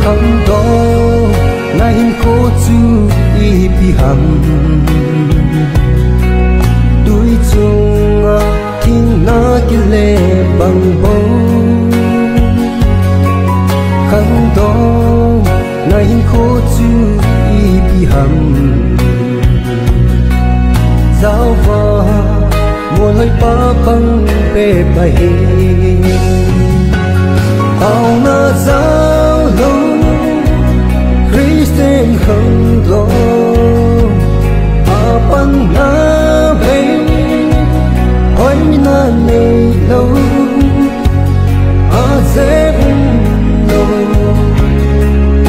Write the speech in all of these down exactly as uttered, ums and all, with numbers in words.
Khangdong, na hinkho chu ipi ham? Tui chunga thina kile bang bou. Khangdong, na hinkho chu ipi ham? Jaova, molhoi pa pang pe pa hi. Taona jao lou, Christian khangdong, apanna vei, hoina neilou, ajeh umlou,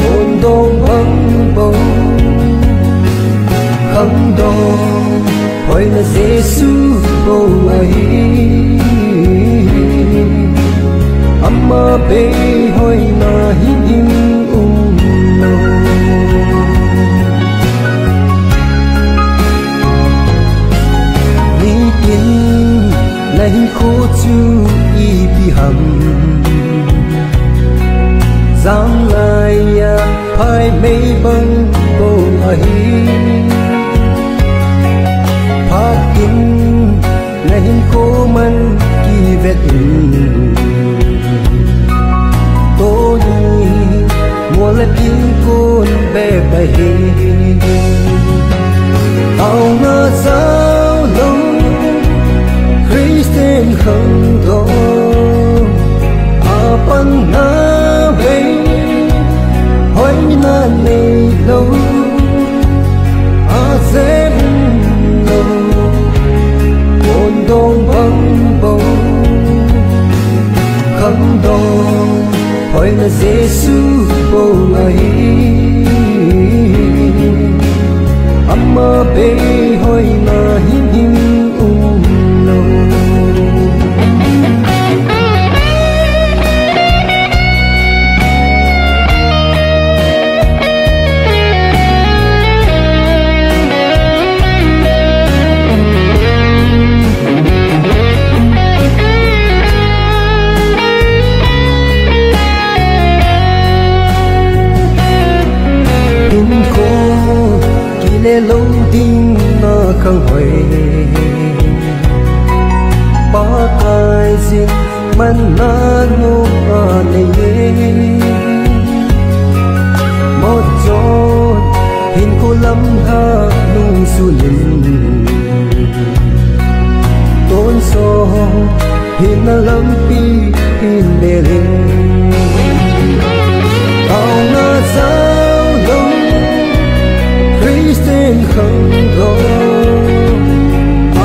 khangdong bang bou. Khangdong, hoina Jesu bou ahi. Ama bei hoina himhim umlou. Nitin, na hinkho chu ipi ham? Janglai a phaimei bang bou ahi. Phat in, na hinkho man kivet in. Tuni, mol le pin kon be ba hi. Taona jao lou, Christian khangdong, apanna vei, hoina neilou, ajeh umlou, khangdong bang bou. Khangdong, hoina Jesu bou ahi. Ama bei hoina himhim umlou. Hinkho kile lou ding na khanghoi, Pakai jin manna nom anei e. Motchot hinkho lam ha nungsun in, tonsot hinna lampi hin bel in. Taona jao lou, Christian khangdong,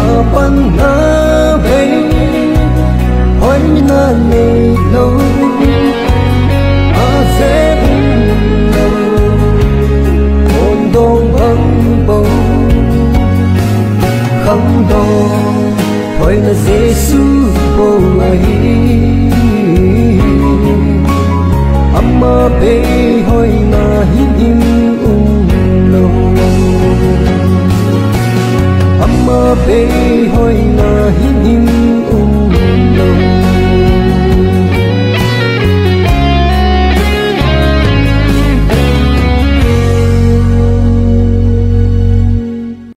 apanna vei, hoina neilou, ajeh umlou, khangdong bang bou. Khangdong, hoina Jesu bou ahi. Ama bei hoina himhim umlou. Ama bei hoina him